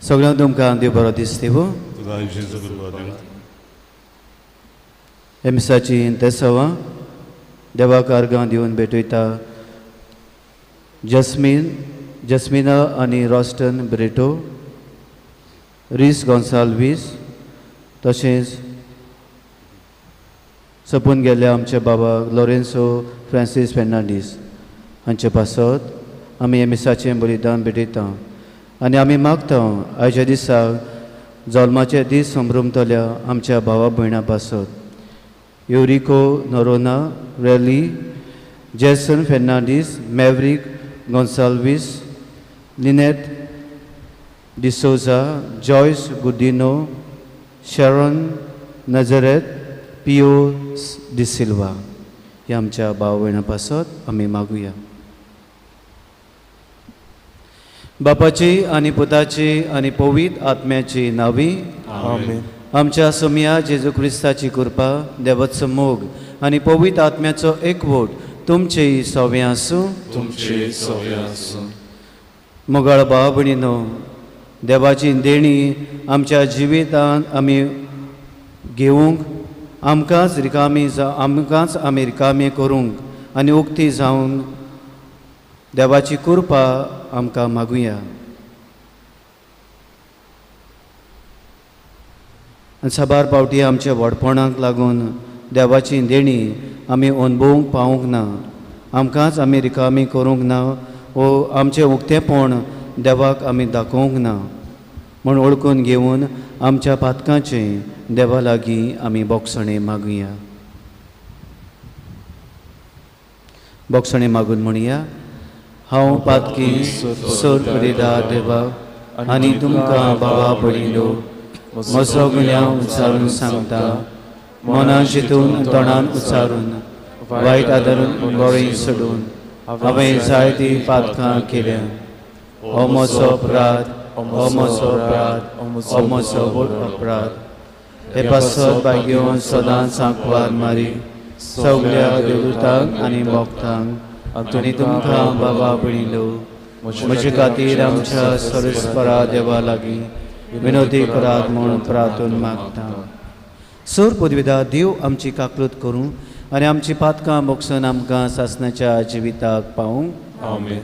सगळ्यांक तुमकां देव बरो दीस दिवं. तुका जेजू कृपा दिवं. हे मिसाची तेसवां देवाक अर्गां दिवन भेटयता जस्मीन जस्मिना आनी रॉस्टन ब्रेटो, रिस गोन्साल्वीस, तशेंच सोंपून गेल्ल्या आमच्या बाबा लॉरेन्सो फ्रांसीस फेर्नांडीस हांचे पासत आमी हे मिसाचें बलिदान भेटयता आनी आमी मागता आयच्या दिसाक जल्माचे दीस संभ्रमतल्या आमच्या भावा भयणां पासत Eurico Noronha Rally, Jason Fernandes, Maverick Gonsalves, Linet D'Souza, Joyce Godinho, Sharon Nazareth, Pio D'Silva ह्या आमच्या भाव भयणां पासत आमी मागुया. बापाची आनी पुताची आनी पवित्र आत्म्याची नावी. आमेन. आमच्या सोमया जेजू क्रिस्ताची कृपा, देवाचो मोग आनी पवित्र आत्म्याचो एकवट तुमचेय सवे आसूं. तुमचे सवे आसूं. मोगाळ भाव भयणीनो, देवाची देणी आमच्या जिवितांत आमी घेवंक, आमकांच रिकामी आमकांच आमी रिकामी करूंक आनी उक्ती जावन देवाची कृपा आमकां मागुया. आनी साबार पावटी आमच्या व्हडपणाक लागून देवाची देणी आमी अणभवूंक पावूंक ना, आमकांच आमी रिकामी करूंक ना वो आमचें उक्तेपण देवाक आमी दाखोवंक ना म्हूण वळखून घेवन आमच्या पातकांचें देवा लागीं आमी बोगसणें मागुया. बोगसणें मागून म्हणया, हांव पातकी सोर परिदा देवा आनी तुमकां बाबा पडिल्लो म्हजो गुन्यांव उच्चारून सांगता, मनान चिंतून तोंडान उच्चारून वायट आदरून बरें सोडून हांवें जायतीं पातकां केल्या. हो म्हजो अपराध, हो म्हजो अपराध, हो म्हजो व्हड अपराध. हे पासत भाग्योवन सदांच सांकवार मारी सगल्या देवदूतांक आनी भक्तांक आनी तुमकां बाबा भयणीलो म्हजे खातीर आमच्या सरस्परा देवा लागीं विनोदी करात म्हूण प्रार्थून मागता. सोर पदवीदा देव आमची काकलूत करूं आनी आमची पातकां मोगसून आमकां सासणाच्या जिविताक पावूं. आमेन.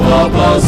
Papa,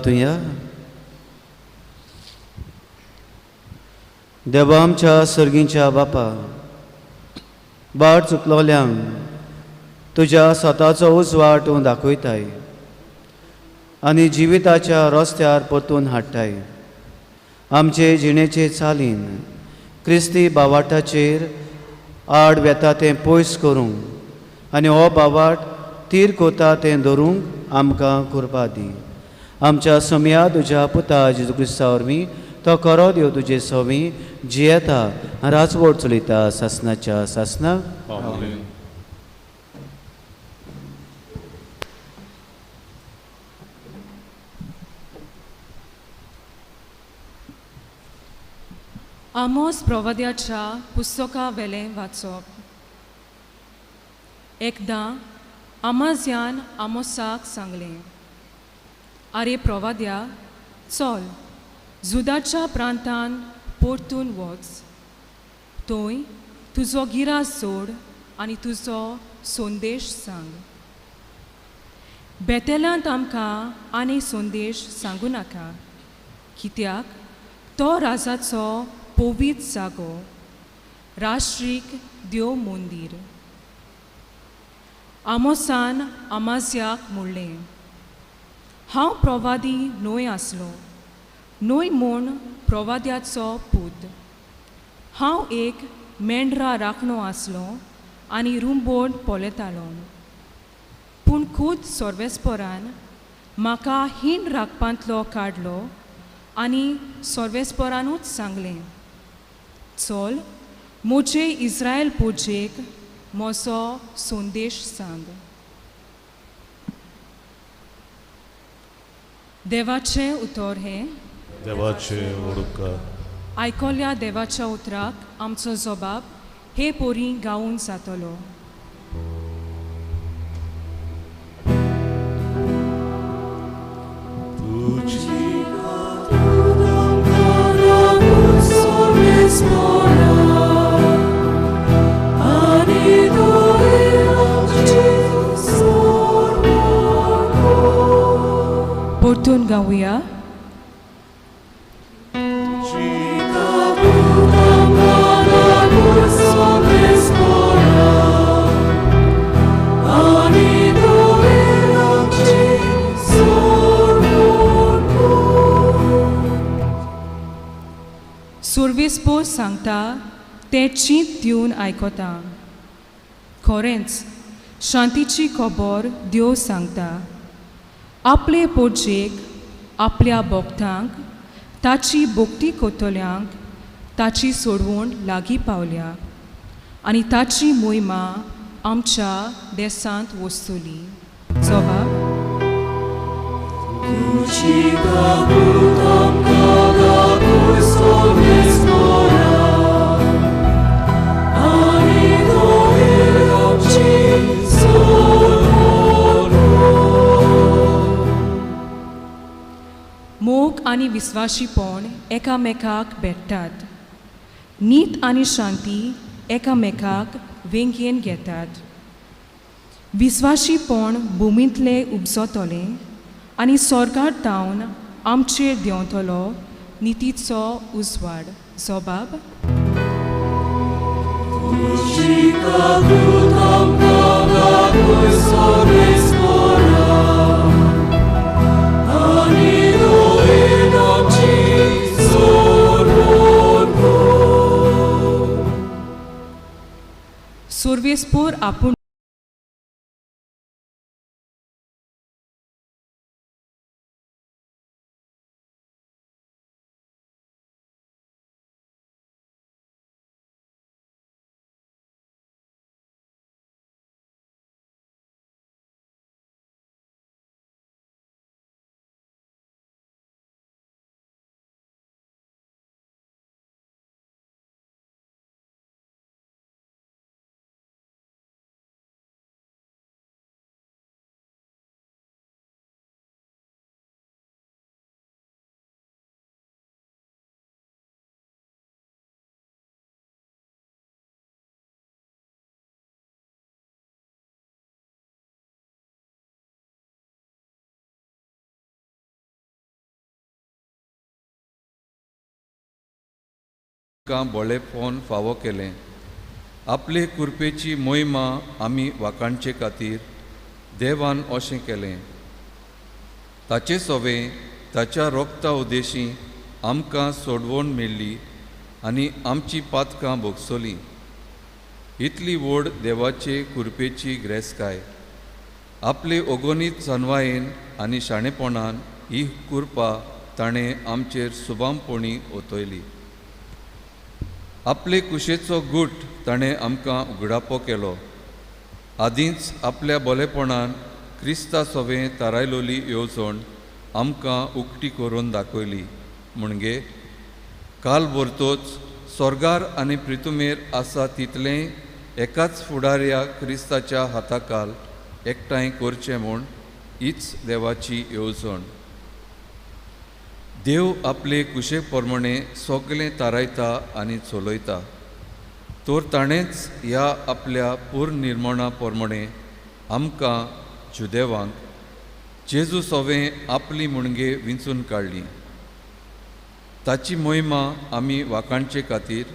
प्रार्थुया. देवा आमच्या सर्गीच्या बापा, बाट चुकलोल्यांक तुज्या स्वताचो उजवाड तूं दाखयताय आनी जिविताच्या रस्त्यार परतून हाडटाय. आमचे जिणेचे चालीन क्रिस्ती बावाटाचेर आड वेता तें पयस करूंक आनी हो बावाट तीर कोता तें धरूंक आमकां कृपा दी. आमच्या समया तुज्या पुता जेजू क्रिस्ता वरवीं तो करो देव तुजे सवी जियेता राजवट चलयता सासनाच्या सासनाक. आमेन. आमोस प्रवाद्याच्या पुस्तका वेलें वाचप. एकदां आमाज्यान आमोसाक सांगलें, आरे प्रवाद्या, चल जुदाच्या प्रांतान परतून वच, थंय तुजो गिरास सोड आनी तुजो संदेश सांग. बेतेलांत आमकां आनी संदेश सांगू नाका, कित्याक तो राजाचो पवित्र जागो, राष्ट्रीक देव मंदीर. आमोसान आमाज्याक म्हणलें, हांव प्रवादी न्हय आसलो, न्हय म्हूण प्रवाद्याचो पूत. हांव एक मेंढरा राखणो आसलो आनी रुंबोट पळयतालो. पूण खूद सर्वेस्परान म्हाका हीण राखपांतलो काडलो आनी सर्वेस्परानूच सांगलें, चल म्हजे इस्रायल पुजेक म्हजो संदेश सांग. देवाचें उतर हें. देवाचे उपकार. आयकल्या देवाच्या उतराक आमचो जबाब हे पोरी गावून जातलो. परतून गावया. सुर्वेसपो सांगता तें चींत दिवन आयकता. खरेंच शांतीची खबर देव सांगता. आपले पोजेक, आपल्या भक्तांक, ताची भक्ती करतल्यांक ताची सोडवण लागीं पावल्या आनी ताची मोहिमा आमच्या देसांत वसतली. जबाब. मोग आनी विस्वाशीपण एकामेकाक भेट्टात. नीत आनी शांती एकामेकाक वेंगेन घेतात. विस्वाशीपण भुमींतलें उपजतलें आनी स्वर्गार तावन आमचेर देंवतलो नितीचो उजवाड. जबाब. सुर्वेसपूर आपूण बोळेपण फावो केलें. आपले कुरपेची मोहिमा आमी वाखाणचे खातीर देवान अशें केलें. ताचे सोवे ताच्या रोगता उद्देशी आमकां सोडवण मेळ्ळी आनी आमची पातकां भोगसली. इतली व्हड देवाचे कुरपेची ग्रेसकाय. आपले ओगोनीत जानवायेन आनी शाणेपणान ही कुरपा ताणें आमचेर सुबामपणी ओतयली. आपले कुशेचो गूट ताणें आमकां उगडापो केलो. आदींच आपल्या बोलेपणान क्रिस्ता सोवें तारायलोली येवजण आमकां उक्ती करून दाखयली. म्हणजे काल भरतोच स्वर्गार आनी प्रितुमेर आसा तितलें एकाच फुडाऱ्या क्रिस्ताच्या हाताकाल एकठांय करचें म्हूण हीच देवाची येवजण. देव आपले कुशे प्रमाणे सगळें तारायता आनी चलयता. तर ताणेंच ह्या आपल्या पुर्निर्मणा प्रमाणे आमकां जुदेवांक जेजू सोवें आपली मुणगे विंचून काडली. ताची मोहिमा आमी वाखाणचे खातीर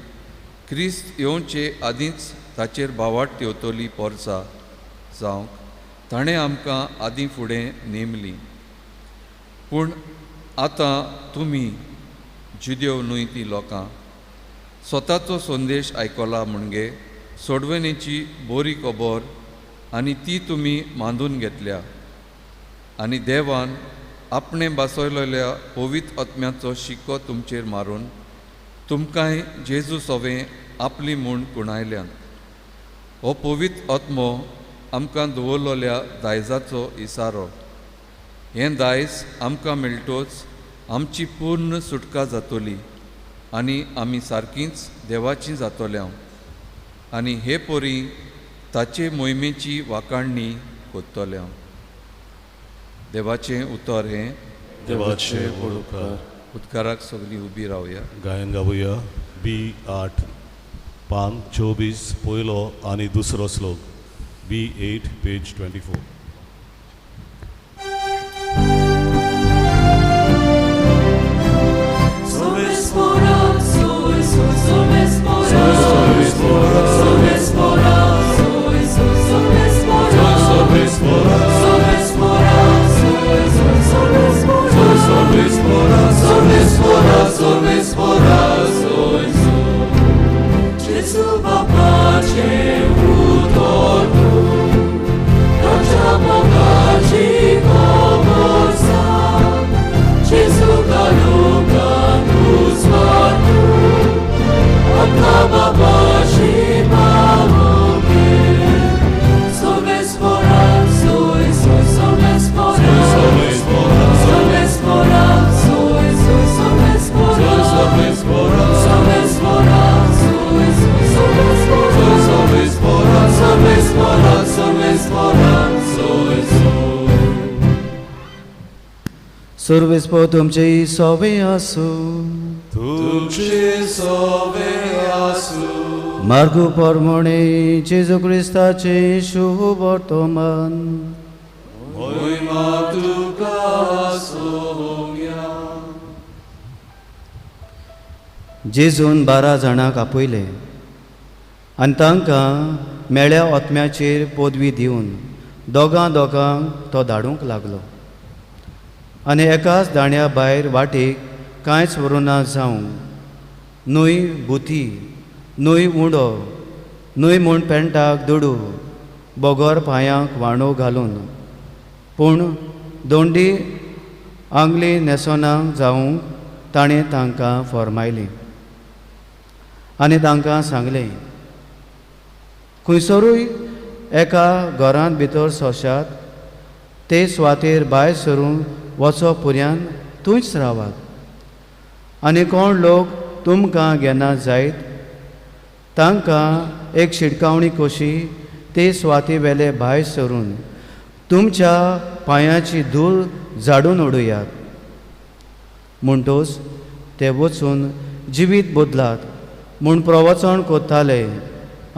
क्रिस्त येवचे आदींच ताचेर भावाट येवतली पोरसा जावंक ताणें आमकां आदीं फुडें नेमली. पूण आतां तुमी जुदेव न्हय ती लोकां स्वताचो संदेश आयकला म्हणजे सोडवणेची बरी खबर आनी ती तुमी मांदून घेतल्या आनी देवान आपणें बसयलेल्या पवित्र आत्म्याचो शिक्को तुमचेर मारून तुमकांय जेजू सोवें आपली म्हूण कुणायल्यान. हो पवित्र आत्मो आमकां दवरलेल्या दायजाचो इसारो. हें दायज आमकां मेळटोच आमची पूर्ण सुटका जातली आनी आमी सारकींच देवाची जातल्या आनी हे परी ताचे मोहिमेची वाखाणणी कोत्तल्या. देवाचें उतर हें देवाचे उपकार. उदकाराक सगळीं उबी रावया. गायन गावया बी 8 पान 24 पयलो आनी दुसरो श्लोक. बी 8 पेज 24. सर्वेस्पो तुमचे सोवे आसूं. तुमचे सोवे आसूं. मार्गू परमणे जेजू क्रिस्ताचे शुभ वर्तमान. मोहिमा तुका सोम्या. जेजून 12 जाणांक आपयले आनी तांकां मेळ्या आत्म्याचेर पदवी दिवन दोगां दोगांक तो धाडूंक लागलो आनी एकाच दाण्या भायर वाटेक कांयच व्हरूना जावंक न्हय बुथी न्हय उंडो न्हय म्हूण पेंटाक दुडू बगर पांयांक वाणो घालून पूण दोंडी आंगली न्हेसोना जावंक ताणें तांकां फॉर्मायली आनी तांकां सांगलें, खंयसरूय एका घरांत भितर सोशात ते सुवातेर भायर सरून वचो पुऱ्यान थंयच रावात आनी कोण लोक तुमकां घेना जायत तांकां एक शिटकावणी कशी ते सुवाते वेले भायर सरून तुमच्या पांयाची धूळ झाडून उडयात. म्हणटोच ते वचून जिवीत बदलात म्हूण प्रवचन करताले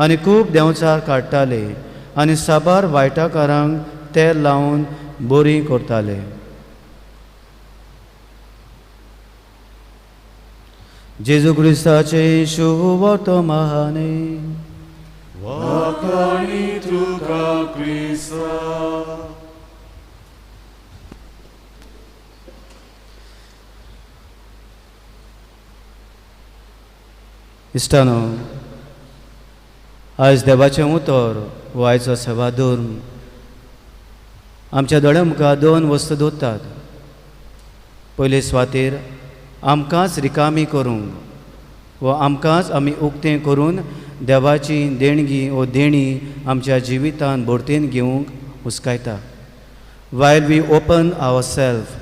आनी खूब देंवचार काडटाले आनी साबार वायटाकारांक तेल लावन बरी करताले. जेजू क्रिस्ताचे शुभवर्तमाने. वाखाणी तुका क्रिस्ता. इश्टानो, आयज देवाचें उतर हो आयचो सेवाधर्म आमच्या दोळ्या मुखार दोन वस्तू दवरतात. पयले सुवातेर आमकांच रिकामी करूंक व आमकांच आमी उक्तें करून देवाची देणगी वो देणी आमच्या जिवितान भरतेन घेवंक हुस्कायता. While we open our self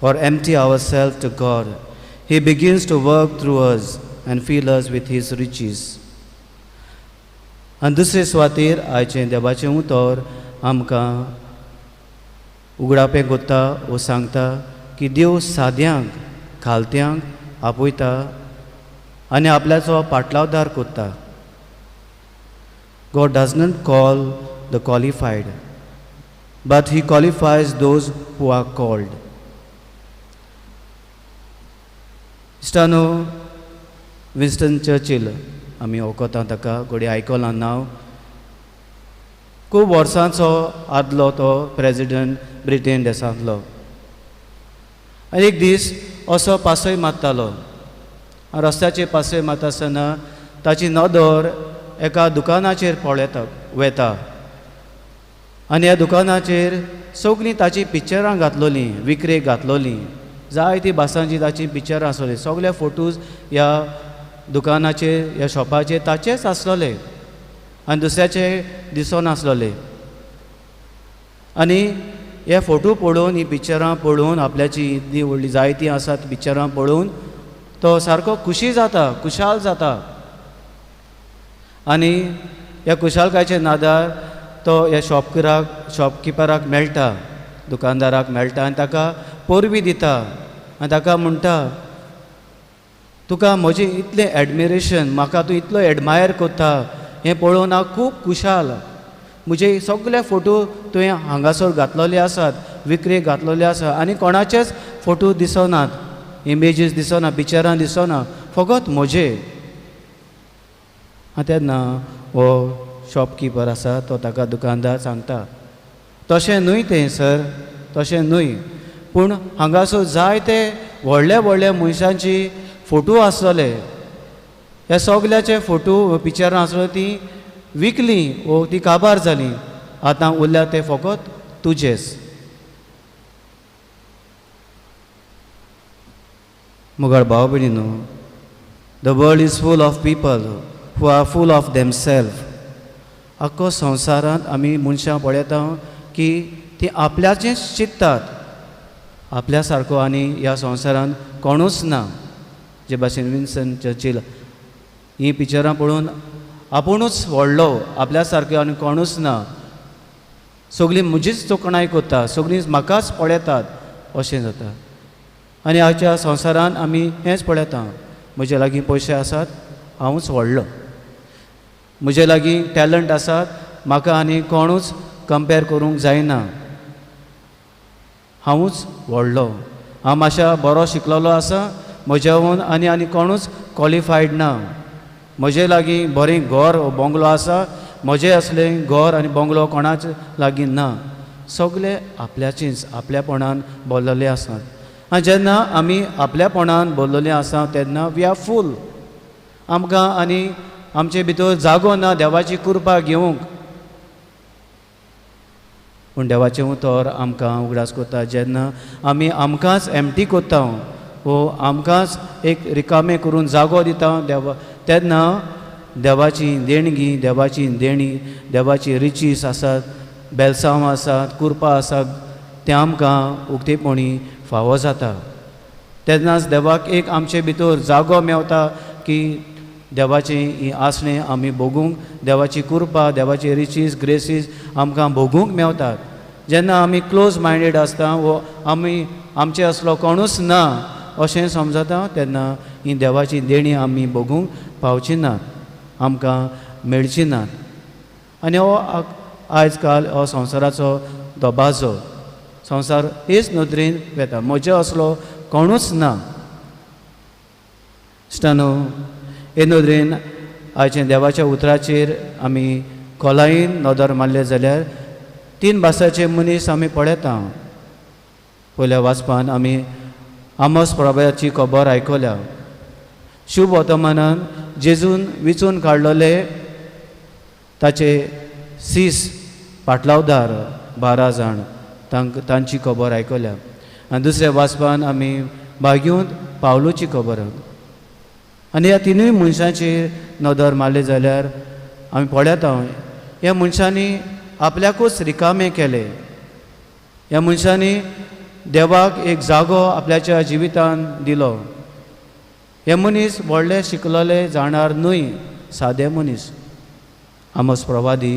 or empty our self to God, he begins to work through us and fill us with his riches. आनी दुसरे सुवातेर आयचें देवाचें उतर आमकां उगडापें कोत्ता वो सांगता की देव साद्यांक खालत्यांक आपयता आनी आपल्याचो पाटलावदार कोत्ता. God does not call the qualified, but he qualifies those who are called. इश्टानो, विन्स्टन चर्चिल आमी वळखता ताका, घडये आयकलां नांव. खूब वर्सांचो आदलो तो प्रेजिडंट ब्रिटेन देशांतलो. आनी एक दीस असो पासय मारतालो. रस्त्याचेर पासय मारता आसतना ताची नदर एका दुकानाचेर पळयता वेता आनी ह्या दुकानाचेर सगळीं ताचीं पिक्चरां घातलोलीं, विक्रेक घातलोलीं. जायतीं भासांची ताचीं पिक्चरां आसलोलीं. सगळे फोटोज ह्या दुकानाचेर ह्या शॉपाचेर ताचेच आसलोले आनी दुसऱ्याचे दिसनासलोले. आनी हे फोटो पळोवन, ही पिक्चरां पळोवन, आपल्याची इतली व्हडली जायतीं आसात पिक्चरां पळोवन तो सारको खुशी जाता, खुशाल जाता. आनी ह्या खुशालकायच्या नादार तो ह्या शॉपकिपराक मेळटा, दुकानदाराक मेळटा आनी ताका परबी दिता आनी ताका म्हणटा, तुका म्हजें इतलें एडमिरेशन, म्हाका तूं इतलो एडमायर करता हें पळोवन हांव खूब खुशाल. म्हजे सगळे फोटो तुवें हांगासर घातलेले आसात, विक्रेक घातलेले आसा आनी कोणाचेच फोटो दिसनात, इमेजीस दिसना, पिक्चरां दिसना, फकत म्हजे. आनी तेन्ना हो शॉपकिपर आसा तो ताका दुकानदार सांगता, तशें न्हय तें सर, तशें न्हय, पूण हांगासर जायते व्हडले व्हडले मनशांची फोटो आसतले, ह्या सगल्याचे फोटो पिक्चरां आसलो ती विकली वो ती काबार जाली, आतां उरल्या ते फकत तुजेच. मुगाळ भाव भयणीनो, the world is full of people who are full of themselves. आख्खो संवसारांत आमी मनशां पळयता की ती आपल्याचेंच चिंततात, आपल्या सारको आनी ह्या संवसारांत कोणूच ना. जे भाशेन विन्सन चर्चिल हीं पिक्चरां पळोवन आपुणूच व्हडलो, आपल्या सारको आनी कोणूच ना, सगळीं म्हजीच तोखणाय करता, सगळीं म्हाकाच पळयतात अशें जाता. आनी आयच्या संवसारांत आमी हेंच पळयता, म्हजे लागीं पयशे आसात हांवूच व्हडलो, म्हजे लागीं टॅलंट आसात म्हाका आनी कोणूच कंपेर करूंक जायना, हांवूच व्हडलो, हांव मातशा बरो शिकलेलो आसा, म्हज्याहून आनी आनी कोणूच क्वॉलिफायड ना, म्हजे लागीं बरें घर बंगलो आसा, म्हजें असलें घर आनी बंगलो कोणाच लागीं ना. सगळे आपल्याचीच आपल्यापणान बोल्लले आसात. आनी जेन्ना आमी आपल्यापणान बोल्लले आसा तेन्ना we are फूल, आमकां आनी आमचे भितर जागो ना देवाची कृपा घेवंक. पूण देवाचें उतर आमकां उगडास करता, जेन्ना आमी आमकांच एमटी करता वो आमकांच एक रिकामें करून जागो दिता देवा, तेन्ना देवाची देणगी, देवाची देणी, देवाची रिचीस आसात, बेलसांव आसात, कृपा आसात, तें आमकां उक्तेपणी फावो जाता. तेन्नाच देवाक एक आमचे भितर जागो मेवता की देवाचें ही आसणें आमी भोगूंक, देवाची कृपा, देवाची रिचीस, ग्रेसीस आमकां भोगूंक मेवतात. जेन्ना आमी क्लोज मायंडेड आसता वो आमी आमचे असलो कोणूच ना अशें समजता तेन्ना ही देवाची देणी आमी भोगूंक पावची नात, आमकां मेळची नात. आनी हो आयज काल हो संवसाराचो दबाजो, संवसार हेच नदरेन वेता, म्हजे असलो कोणूच ना. इश्टानो, हे नदरेन आयच्या देवाच्या उतराचेर आमी खोलायेन नदर मारले जाल्यार तीन भासाचे मनीस आमी पळयता. पयल्या वाचपान आमी आमोस प्रभाची खबर आयकल्या. शुभ वर्तमानान जेजून विचून काडलेले ताचे सीस पाटलावदार 12 जाण तांची खबर आयकल्या. आनी दुसऱ्या वाचपान आमी बागयूंत पावलूची खबर. आनी ह्या तिनूय मनशांचेर नदर मारली जाल्यार आमी पळयता ह्या मनशांनी आपल्याकूच रिकामे केले. ह्या मनशांनी देवाक एक जागो आपल्याच्या जिवितान दिलो. हे मनीस व्हडले शिकलेले जाणार न्हय, सादे मनीस. आमोस प्रवादी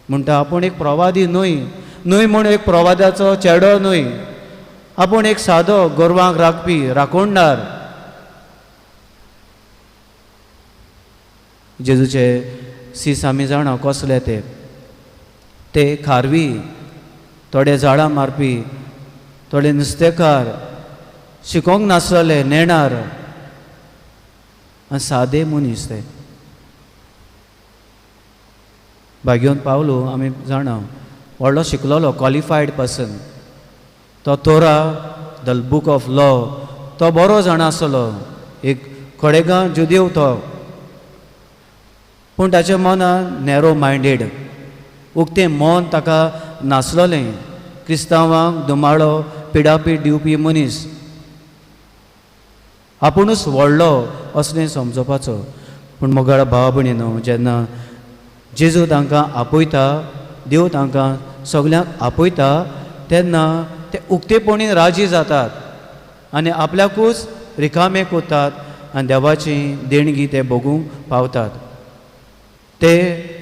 म्हणटा आपूण एक प्रवादी न्हय, न्हय म्हूण एक प्रवादाचो चेडो न्हय, आपूण एक सादो गोरवांक राखपी राखणदार. जेजूचे सीस आमी जाणा कसले ते, ते खारवी, थोडे झाडां मारपी, थोडे नुस्तेकार, शिकोंक नासलेले नेणार आनी सादे मनीस ते. भाग्योन पावलो आमी जाणा व्हडलो शिकलेलो क्वॉलिफायड पर्सन, तो Torah the book of law तो बरो जाणा आसलो, एक खडेगांव जुदेव तो. पूण ताच्या मनान नॅरो मायंडेड, उक्तें मन ताका नासलेलें. क्रिस्तांवांक धुमाळो पिडापीड दिवपी मनीस, आपुणूच व्हडलो असलें समजपाचो. पूण मोगाळ भाव भयणीनो, जेन्ना जेजू तांकां आपयता, देव तांकां सगल्यांक आपयता, तेन्ना ते उक्तेपणी राजी जातात आनी आपल्याकूच रिकामे कोतात आनी देवाची देणगी ते भोगूंक पावतात. ते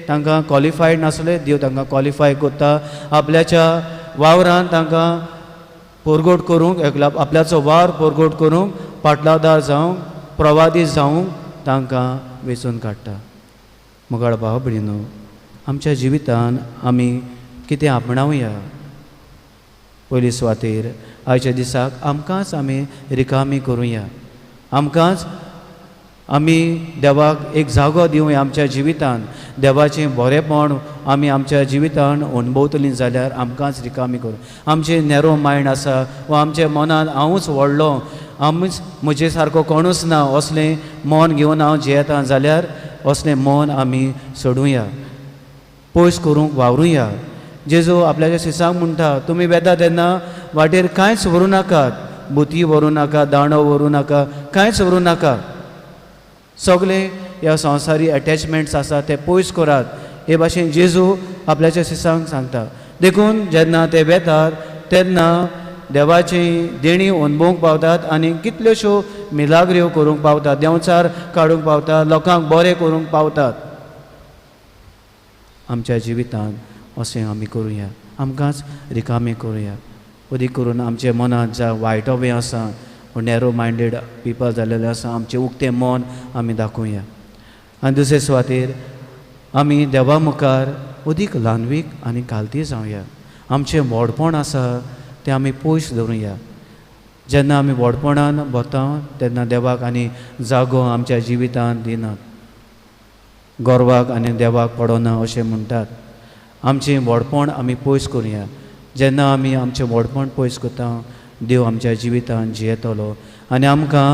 तांकां क्वॉलिफायड नासले, देव तांकां क्वॉलिफाय करता. आपल्याच्या वावरान तांकां पोरगोट करूंक, आपल्याचो वावर पोरगोट करूंक, पाटलावदार जावंक, प्रवादी जावंक तांकां वेंचून काडटा. मोगाळ भाव भयणीनो, आमच्या जिवितान आमी कितें आपणावया. पयली सुवातेर आयच्या दिसाक आमकांच आमी रिकामी करुया, आमकांच आमी देवाक एक जागो दिवया आमच्या जिवितान. देवाचें बरेंपण आमी आमच्या जिवितान अणभवतलीं जाल्यार आमकांच रिकामी करूं. आमचें नॅरो मायंड आसा वा आमच्या मनान हांवूच व्हडलो, हांवूच म्हजे सारको कोणूच ना असलें मन घेवन हांव जियेता जाल्यार असलें मन आमी सोडुया, पयस करूंक वावरुया. जेजू आपल्याच्या शिसांक म्हणटा, तुमी वेता तेन्ना वाटेर कांयच व्हरूं नाकात, बुती व्हरूं नाका, दांडो व्हरूं नाका, कांयच व्हरूं नाका. सगळे ह्या संवसारी एटॅचमेंट्स आसा ते पयस करात. हे भाशेन जेजू आपल्याच्या शिसांक सांगता. देखून जेन्ना ते वेतात तेन्ना देवाची देणी अणभवूंक पावतात आनी कितल्योश्यो मिलाग्र्यो करूंक पावतात, देंवचार काडूंक पावतात, लोकांक बरें करूंक पावतात. आमच्या जिवितांत अशें आमी करुया, आमकांच रिकामी करुया. अदीक करून आमच्या मनांत ज्या वायटोवें आसा, नॅरो मायंडेड पिपल जाल्लेले आसा, आमचें उक्तें मन आमी दाखोवया. आनी दुसरे सुवातेर आमी देवा मुखार अदीक ल्हानवीक आनी कालती जावया. आमचें व्हडपण आसा तें आमी पयस दवरुया. जेन्ना आमी व्हडपणान वता तेन्ना देवाक आनी जागो आमच्या जिवितांत दिनात. गोरवाक आनी देवाक पडना अशें म्हणटात. आमचें व्हडपण आमी पयस करुया. जेन्ना आमी आमचें व्हडपण पयस करता, देव आमच्या जिवितांत जियेतलो आनी आमकां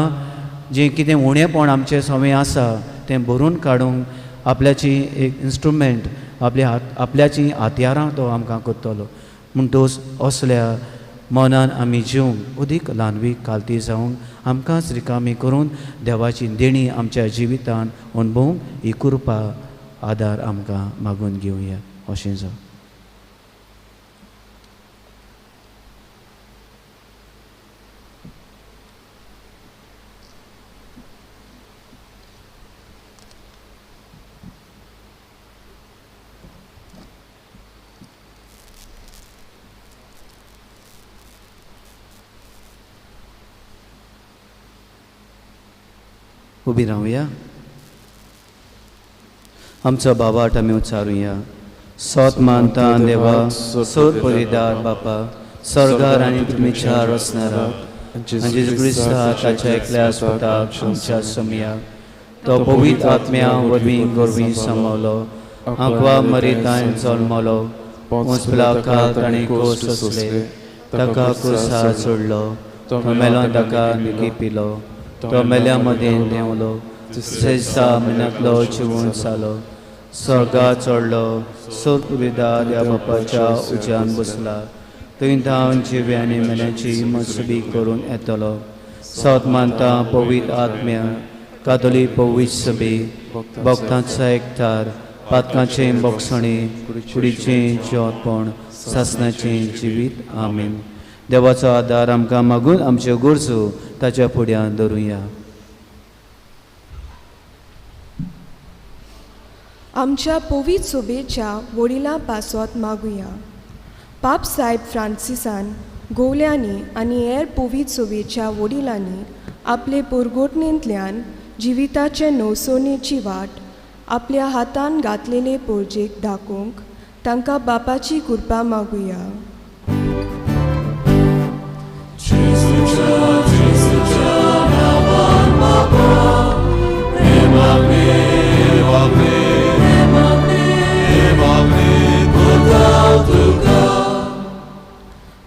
जें कितें उणेपण आमचें सवंय आसा तें भरून काडूंक आपल्याची एक इन्स्ट्रुमेंट, आपल्या आपल्याची हत्यारां तो आमकां करतलो. म्हणटकच असल्या मनान आमी जिवंक अदीक ल्हानवीक कालती जावंक आमकांच रिकामी करून देवाची देणी आमच्या जिवितांत अणभवूंक ही कृपा आदार आमकां मागून घेवया. अशें जावं. उबी रावया. आमचो बाबाट आमी उच्चारुया. सोत मानता देवा, सोत परिदार बापा, स्वर्गार आनी तुमी चार वसणारा, आनी जेजू क्रिस्ता ताच्या एकल्या सुताक आमच्या समया तो पवित्र आत्म्या वरवीं गोरवीं समवलो आंकवा मरितान जल्मलो उंचला ताणें कोस सोंसले ताका कुर्सा सोडलो तो मेलो ताका दुखी पिलो तो मेल्या मदें देंवलो तिसरे दिसा म्हयन्यांतलो जिवून जालो स्वर्गा चडलो सोरपुरिदा देवा बापाच्या उज्यान बसला थंय धांवन जिव्या आनी मेल्यांची मसुबी करून येतलो. सत मानता पवित्र आत्म्या कातोलीक पवित्र सभे भक्तांचो एकठार पातकांचें बोगसणें कुडीचें जिवतपण सासणाचें जिवीत. आमीन. देवाचो आदार आमकां मागून आमच्यो गरजो ताच्या फुड्यान दवरुया. आमच्या पवित्र सभेच्या वडिलां पासत मागुया. पाप साहेब फ्रांसिसान गोवल्यांनी आनी हेर पवित्र सभेच्या वडिलांनी आपले पोरगोटणेंतल्यान जिविताचे नवसोनेची वाट आपल्या हातान घातलेले पोरजेक दाखोवंक तांकां बापाची कृपा मागुया.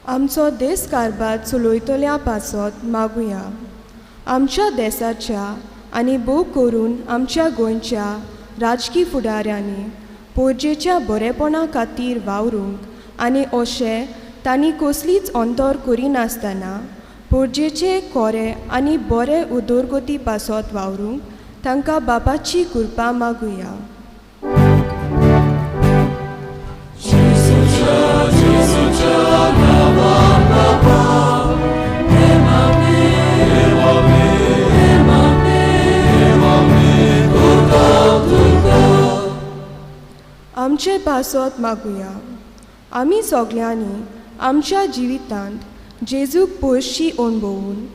आमचो देश कारभार चलयतल्या पासत मागुया. आमच्या देसाच्या आनी भोव करून आमच्या गोंयच्या राजकी फुडाऱ्यांनी पोरजेच्या बरेपणा खातीर वावरूंक आनी अशें तांणी कसलीच अंतर करिनासतना पोरजेचे कोरे आनी बरे उदरगती पासत वावरूंक तांकां बापाची कृपा मागुया. आमचे पासत मागुया. आमी सगल्यांनी आमच्या जिवितांत जेजूक पयशी अणभवून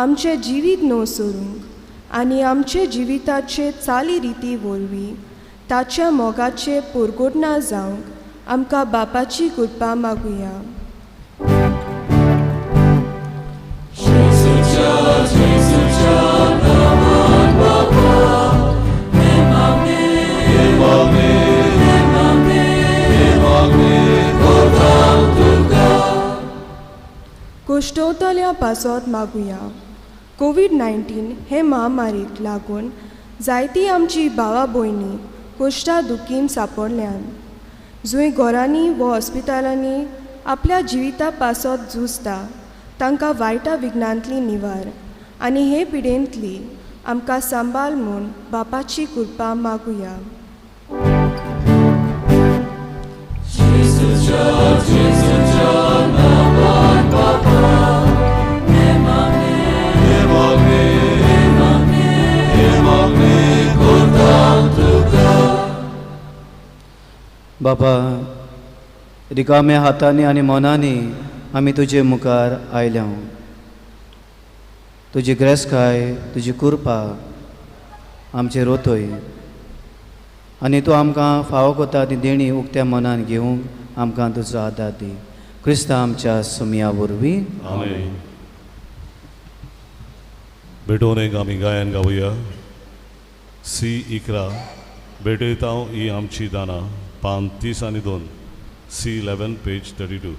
आमचें जिवीत न्हय सरूंक आनी आमचे जिविताचे चाली रिती वरवीं ताच्या मोगाचे पोरगोटना जावंक आमकां बापाची कृपा मागुया. कोश्टवतल्या पासत मागुया. कोवीड 19 हे महामारीक लागून जायती आमची भावा भयणी कोश्टा दुखीन सांपडल्यान जंय घरांनी व हॉस्पिटलांनी आपल्या जिविता पासत झुजता तांकां वायटा विघ्नांतली निवार आनी हे पिडेंतली आमकां सांबाळ म्हूण बापाची कृपा मागुया. बाबा रिकाम्या हातांनी आनी मनांनी आमी तुजे मुखार आयल्या. तुजी ग्रेसकाय तुजी कृपा आमचेर रोतय आनी तूं आमकां फावो कोता ती देणी उक्त्या मनान घेवंक आमकां तुजो आदार दी. क्रिस्ता आमच्या सुमया वरवीं. आमेन. भेटोवन एक आमी गायन गावया. सी 11 भेटयता ही आमची दानां पान 30 आनी 2 सी 11 पेज 32.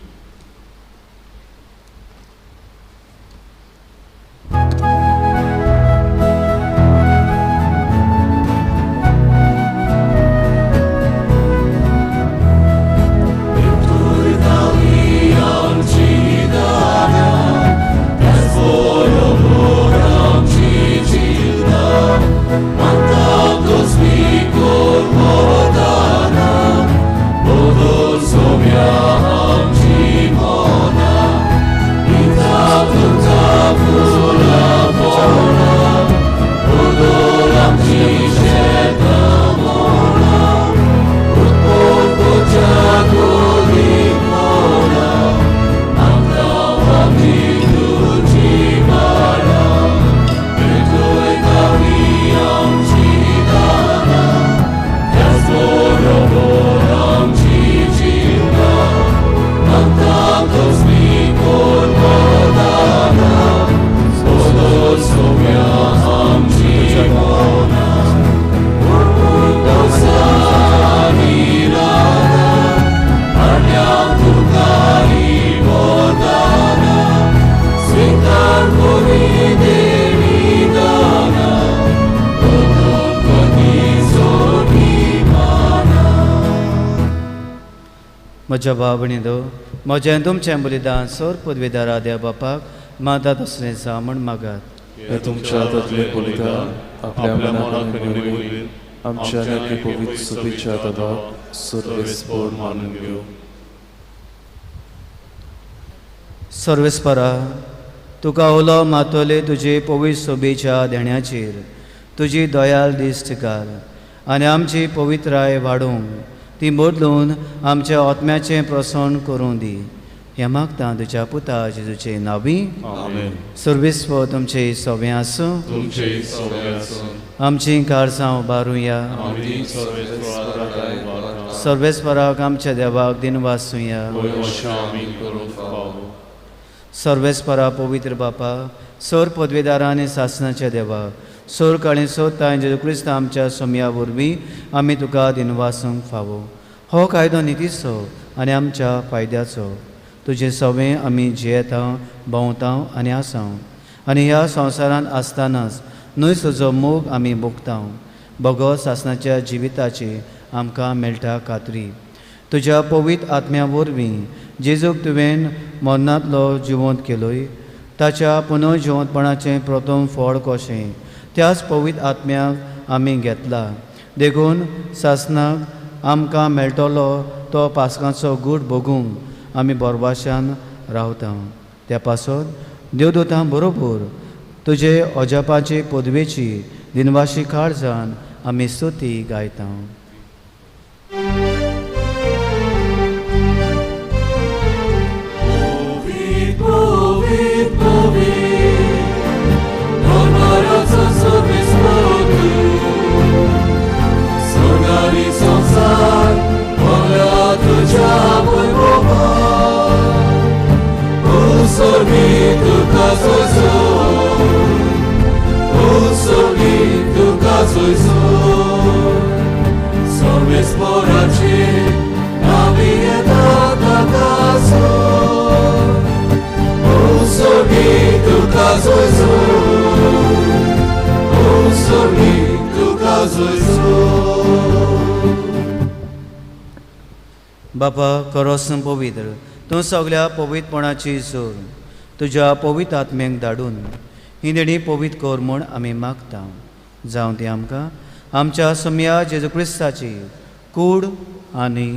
Somiam. म्हज्या भाव भयणींनो, म्हजें तुमचें बलिदान सोर पदवीदारा देव बापाक माता तसलें जावं म्हूण मागात. हे तुमच्या हातांतलें बलिदान आपल्या मनाक आनी आमच्या आनी पवित्र सभेच्या दबाक सर्वेस्पर मानून घेवं. सर्वेस्परा, तुका उलो मातोले तुजे पवित्र सोबेच्या देण्याचेर तुजी दयाल दिश्ट घाल आनी आमची पवित्राय वाडोवंक ती बदलून आमच्या आत्म्याचें प्रसन्न करूं दी. हें मागता तुज्या पुता जेजूचे नांवी. सर्वेस्पर तुमचे सवें आसूं. आमचीं कारसां उबारुया. सर्वेस्पराक आमच्या देवाक दिनवासुया. सर्वेस्परा पवित्र बापा, सोर पदवीदारा आनी सासणाच्या देवा, सोर काळी सोदता जेजू क्रिस्त आमच्या सोमया वरवीं आमी तुका दिनवासूंक फावो. हो कायदो नितीचो आनी आमच्या फायद्याचो. तुजे सवें आमी जियेता, भोंवता आनी आसाव आनी ह्या संवसारांत आसतनाच न्हय तुजो मोग आमी भोगता. बगो सासणाच्या जिविताची आमकां मेळटा खात्री. तुज्या पवित्र आत्म्या वरवीं जेजूक तुवें मरणांतलो जिवंत केलोय, ताच्या पुनर्जिवंतपणाचें प्रथम फळ कशें त्याच पवित्र आत्म्याक आमी घेतला. देखून सासणाक आमकां मेळटलो तो पासकांचो गूट भोगूंक आमी बोरवाशान रावता. त्या पासत देवदूतां बरोबर तुजे अजापाचे पदवेची दिनवाशी काळजान आमी स्तुती गायता. बापा करोसन पवित्र तूं सगल्या पवित्रपणाची जोर तुज्या पवित्र आत्म्यांक धाडून ही देणी पवित्र कर म्हूण आमी मागता. जावं ती आमकां आमच्या सोमया जेजू क्रिस्ताची कूड आनी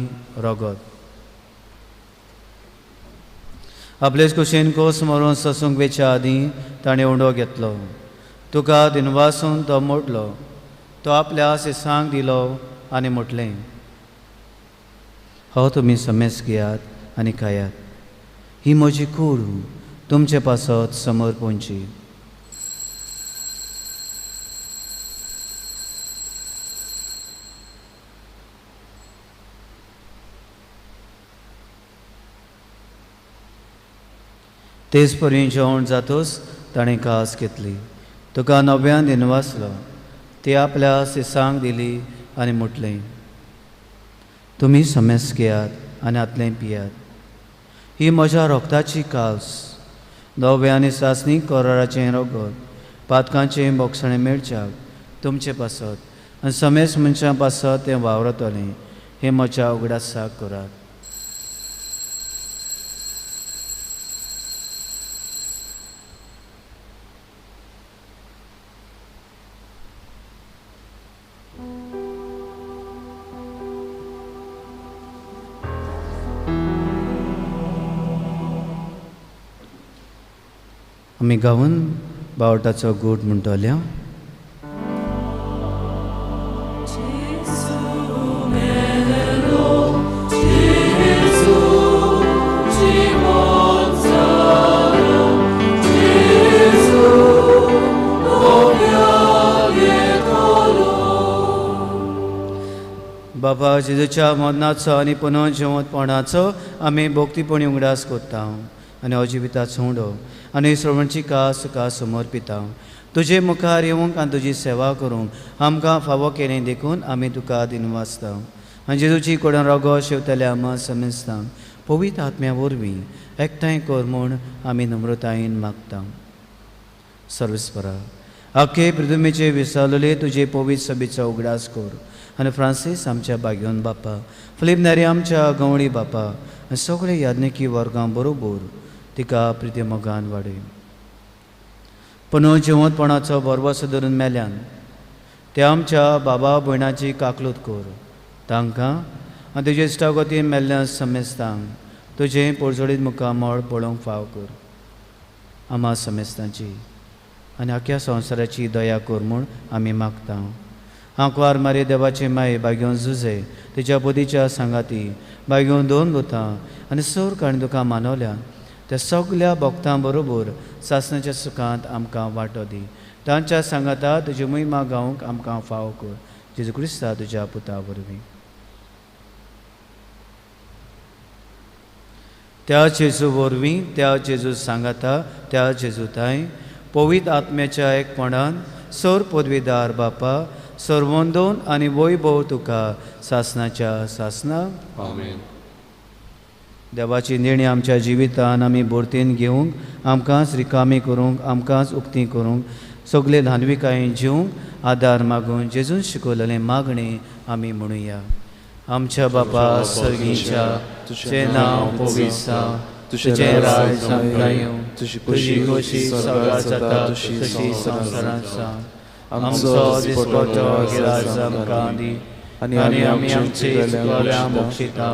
रगत. आपलेच कुशीन कोस मरून ससूंक वेच्या आदीं ताणें उंडो घेतलो, तुका दिनवासून तो मोडलो, तो आपल्या शिसांक दिलो आनी म्हटलें, हो तुमी समेस घेयात आनी खायात, ही म्हजी कूड तुमचे पासत समर्पणची. तेच परी जेवण जातूच ताणें कास घेतली, तुका नव्यान दिनवासलो, ती आपल्या शिसांक दिली आनी म्हटलें, तुमी समेस घेयात आनी आतलें पियात, ही म्हज्या रोगताची कास, नव्या आनी सासणी कराराचें रगत, पातकांचें बोगसणें मेळच्याक तुमचे पासत आनी समेस मनशां पासत तें वावरतलें, हें म्हज्या उगडासाक करात. आमी गावन बावटाचो गूट म्हणटल्या. बाबा जेजूच्या मरणाचो आनी पुनर्जिवंतपणाचो आमी भक्तीपणी उगडास करता आनी अजिविताचो उडो आनी श्रवणची कास तुका समर्पिता. तुजे मुखार येवंक आनी तुजी सेवा करूंक आमकां फावो केलें देखून आमी तुका दिनवासता. आनी जेजूची कोडन रोगो शेवतल्या आमा समेस्तांक पवित्र आत्म्या वरवीं एकठांय कर म्हूण आमी नम्रतायेन मागता. सर्वेस्परा, आखे पृथ्वीचे विसावलेले तुजे पवित्र सभेचो उगडास कर आनी फ्रांसीस आमच्या बागयोन बापा, फिलीप नेरी आमच्या गवळी बापा आनी सगळे याज्ञिकी वर्गां बरोबर तिका प्रिती मोगान वाडय. पुनू जिवंतपणाचो भरवसो धरून मेल्यान त्या आमच्या बाबा भयणाची काकलूत कर, तांकां आनी तुजे इश्टागतीन मेल्ल्या समेस्तांक तुजें पोरजोडीत मुखामळ पळोवंक फाव कर. आमा समेस्तांची आनी आख्या संवसाराची दया कर म्हूण आमी मागता. आंकवार मारी देवाचे माये बागेवन जुजे तिच्या बुदीच्या सांगाती बागेवन दोन दुतां आनी सोर काणी दुकां मानवल्या त्या सगल्या भक्तां बरोबर सासणाच्या सुखांत आमकां वांटो दी. तांच्या सांगाता तुजी महिमा गावंक आमकां फाव कर. जेजू क्रिस्ता तुज्या पुता वरवीं. त्या जेजू वरवीं, त्या जेजू सांगाता, त्या जेजू ताय पवित्र आत्म्याच्या एकपणान सोर पदवीदार बापा सर्वंदोन आनी वैभव तुका सासणाच्या सासना. आमेन. देवाची निर्णी आमच्या जिवितान आमी भरतीन घेवंक, आमकांच रिकामी करूंक, आमकांच उक्ती करूंक, सगळे ल्हानविकायेन जिवंक आदार मागून जेजून शिकवलेलें मागणें आमी म्हणुया. आमच्या बापा सर्गीच्या, तुजें नांव पवित्र जावं, तुजें राज आमकां येवं, तुजी खोशी सगळ्या जाता तशी संवसारांत जावं. आमचो दिसपट्टो गिराज आमकां दी आनी आमी आमचे चुकल्या मोक्षिता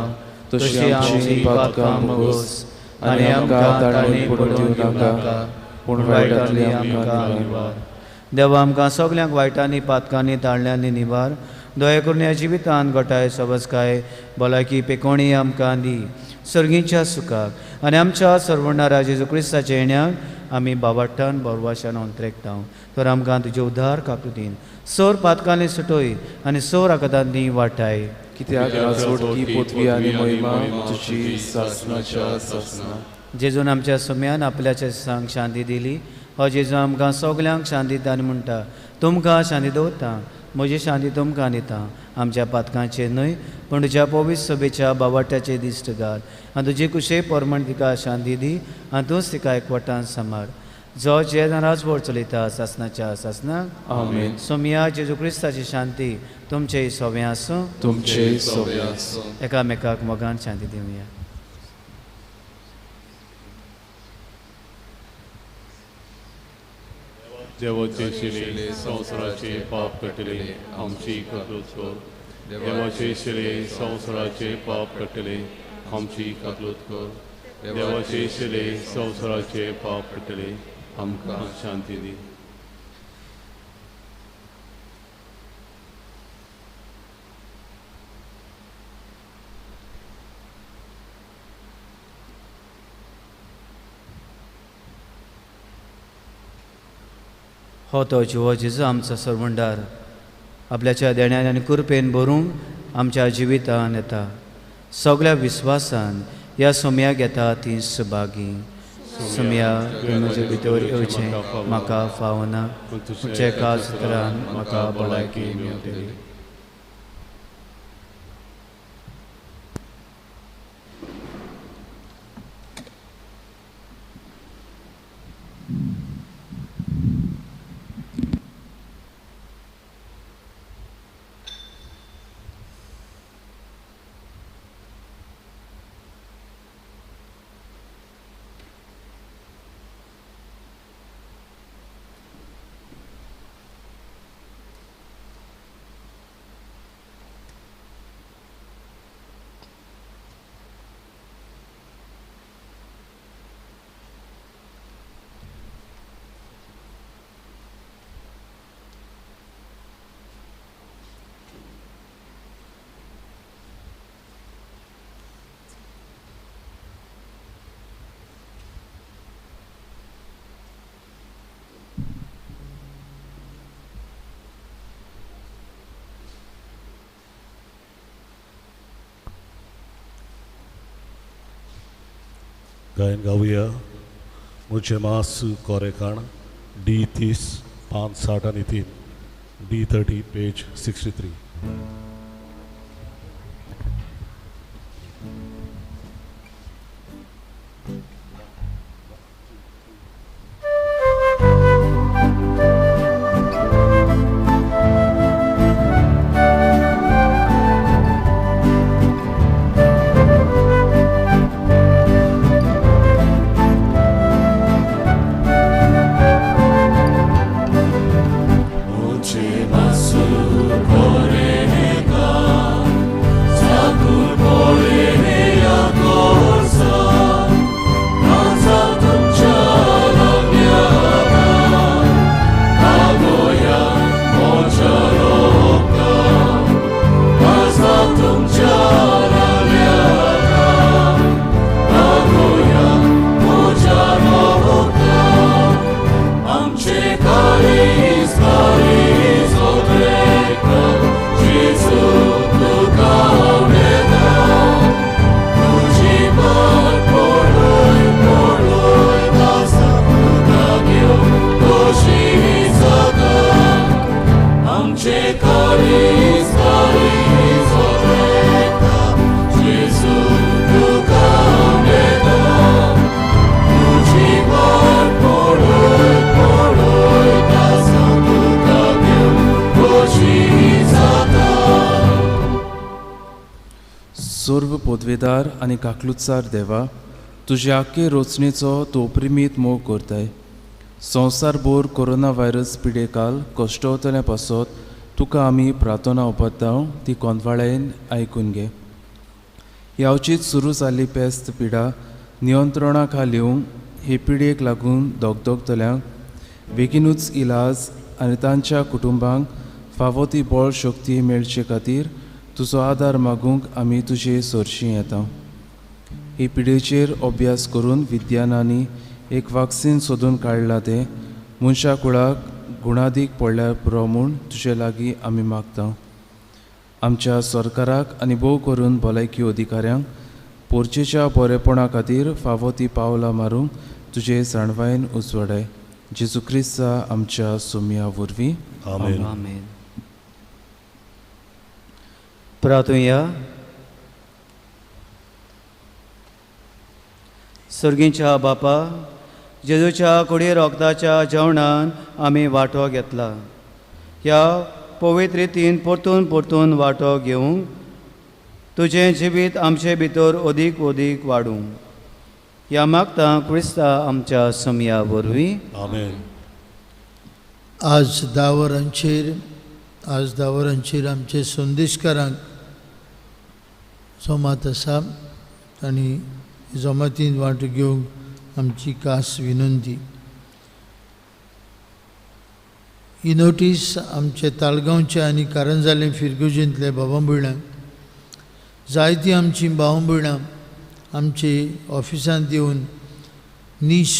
तशी आमची पातकां मोगोस आनी आमकां ताणी पडून दिवं नाका, पूण वायटांतली आमकां निवार. देवा आमकां सगल्यांक वायटांनी पातकांनी ताळ्यांनी निवार. दया करून ह्या जिवितान घटाय सबसकाय भलायकी पेकोणी आमकां दी. सर्गीच्या सुखाक आनी आमच्या सर्वणारा जेजू क्रिस्ताच्या येण्याक आमी बाबाट्टान बोरवाशान अंतरेकता. तर आमकां तुजे उद्धार काकुतीन सोर पातकांनी सुटोय आनी सोर आकादांनी वाटाय. कित्याक राजवटकी पदवी आनी महिमा तुजी सासणाच्या सासणा. जेजून आमच्या सुम्यान आपल्याच्या सांग शांती दिली. हो जेजू आमकां सगल्यांक शांती दान म्हणटा, तुमकां शांती दवरता, म्हजी शांती तुमकां दिता. आमच्या पातकांचेर न्हय पूण तुज्या पवित्र सभेच्या बावाट्याचे दिश्ट घाल आनी तुजी कुशे प्रमाण तिका शांती दी आनी तूंच तिका एकवटान सांबाळ. जो जे राजवट चलयता सासणाच्या सासणाक. आमेन. सोमया जेजू क्रिस्ताची शांती तुमचे सोवें आसूं, तुमचे सोवें आसूं. एकामेकाक मोगान शांती दिवया. देवाचे शिले संवसाराचे पाप कटले आमची काकलूत कर. देवाचे शिले संवसाराचे पाप कटले आमची काकलूत कर. देवाचे शिले संवसाराचे पाप कटले आमकां शांती दी. हो तो जिवो जेजू आमचो सरवंडार आपल्याच्या देण्यान आनी कृपेन भरूंक आमच्या जिवितान येता. सगल्या विस्वासान ह्या सोम्याक येता ती सुभागी. सोम्या म्हजे भितर येवचें म्हाका फावना, तुमच्या एका सुत्रान म्हाका भलायकी मेळटली. गायन गावया मुझे मास कोरेकाण डी 30 5 60 आणि 3 डी 30 पेज 63. सर्व पोदवेदार आनी काकलुत्सार देवा, तुजे आख्खे रोचणेचो तूं प्रिमीत मोग करताय. संवसारभर कोरोना व्हायरस पिडेकाल कश्टवतल्या पासत तुका आमी प्रार्थना उपत्ताव ती कोंदवाळायेन आयकून घे. ह्यावचीत सुरू जाल्ली पेस्त पिडा नियंत्रणा खाल येवंक हे पिडयेक लागून दगदगतल्यांक बेगीनूच इलाज आनी तांच्या कुटुंबांक फावो ती बळ शक्ती मेळचे खातीर तुजो आदार मागूंक आमी तुजे सरशी येता. ही पिडेचेर अभ्यास करून विज्ञानांनी एक वाक्सीन सोदून काडलां तें मनशा कुळाक गुणादीक पडल्यार पुरो म्हूण तुजे लागीं आमी मागता. आमच्या सरकाराक आनी भोव करून भलायकी अधिकाऱ्यांक पोरचेच्या बरेपणा खातीर फावो ती पावलां मारूंक तुजे जाणवायेन उजवाडाय. जेजू क्रिस्ता आमच्या सोमया वरवीं. आमेन. आमेन. प्रार्थुया. सर्गींच्या बापा, जेजूच्या कुडी रोगताच्या जेवणान आमी वांटो घेतला. ह्या पवित्र रितीन परतून परतून वांटो घेवंक तुजें जिवीत आमचे भितर अदीक अदीक वाडूं. ह्या मागता क्रिस्ता आमच्या समया वरवीं. आमेन. आज 10 वरांचेर आमचे संदेशकारांक जमात आसा आनी जमातीन वांटो घेवंक आमची खास विनंती. ही नोटीस आमचे ताळगांवचे आनी कारंजाले फिरगुजेंतले भावां भयणांक, जायतीं आमचीं भावां भयणां आमचे ऑफिसांत येवन नीश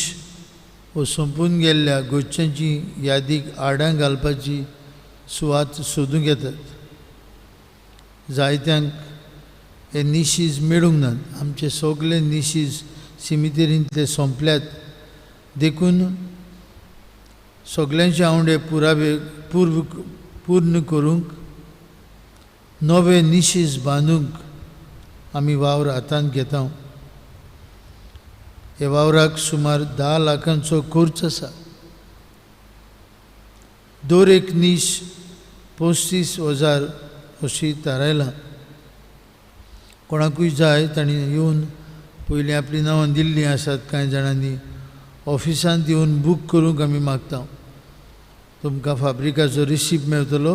वो सोंपून गेल्ल्या गोश्यांची यादीक आडां घालपाची सुवात सोदूंक येतात. जायत्यांक हे निशीज मेळूंक नात. आमचे सगळे निशीज सिमितेरींतले सोंपल्यात, देखून सगळ्यांचे आंवडे पुरावे पूर्ण करूंक नवे निशीज बांदूंक आमी वावर हातांत घेता. ह्या वावराक सुमार 10 लाखांचो खर्च आसा. दर एक नीश 35,000 अशी थारायलां. कोणाकूय जाय तांणी येवन पयलीं आपलीं नांवां दिल्लीं आसात. कांय जाणांनी ऑफिसांत येवन बूक करूंक आमी मागता. तुमकां फाब्रिकाचो रिसीप मेळटलो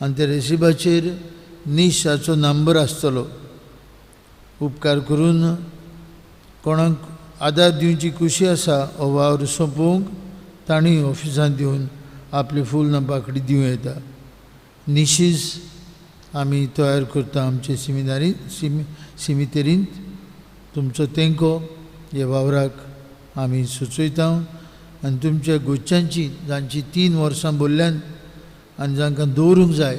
आनी त्या रिसिपाचेर निशाचो नंबर आसतलो. उपकार करून कोणाक आदार दिवची खुशी आसा हो वावर सोंपोवंक तांणी ऑफिसांत येवन आपली फूल नांपाकडी दिवं येता. निशीज आमी तयार करता आमचे सिमितेरींत. तुमचो तेंको ह्या वावराक आमी सुचयता आनी तुमच्या गोश्यांची जांची 3 वर्सां भरल्यान आनी जांकां दवरूंक जाय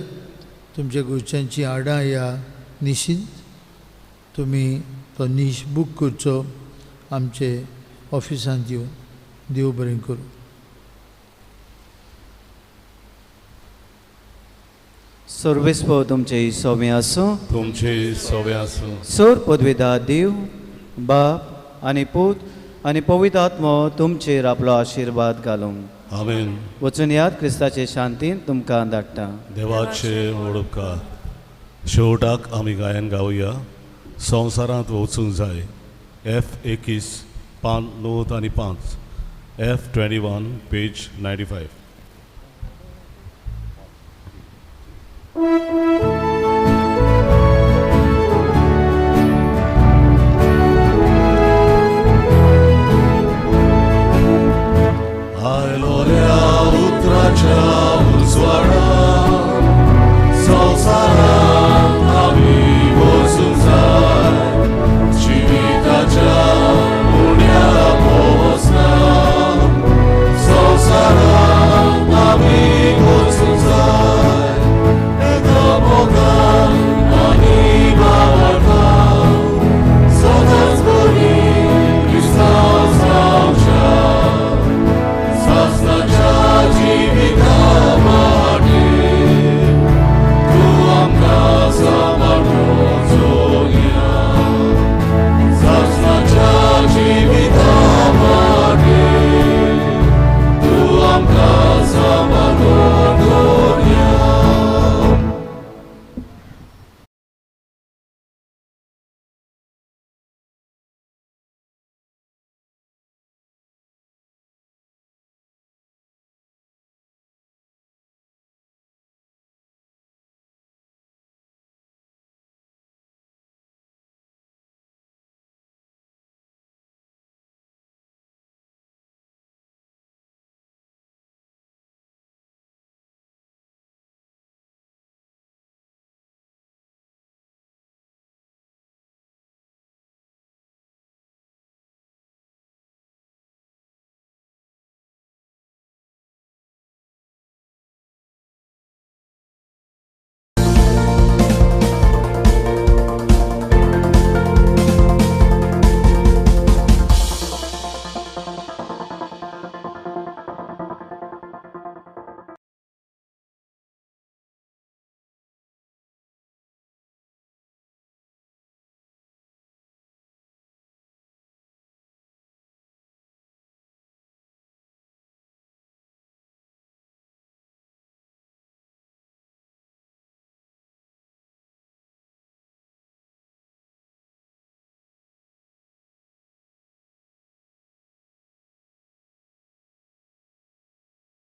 तुमच्या गोश्यांची हाडां ह्या निशींत तुमी तो नीश बूक करचो आमचे ऑफिसांत येवन. देव बरें करूं. सर्वेस्पो तुमचे सोवे आसूं. तुमचे सोवे आसूं. सर पदवेदा देव बाप आनी पूत आनी पवित्र आत्मो तुमचेर आपलो आशिर्वाद घालूं. आमेन. वचून याद क्रिस्ताचे शांतीन तुमकां धाडटा. देवाचे उपकार. शेवटाक आमी गायन गावया. संवसारांत वचूंक जाय. F 21 पान 95 F 21 page 95.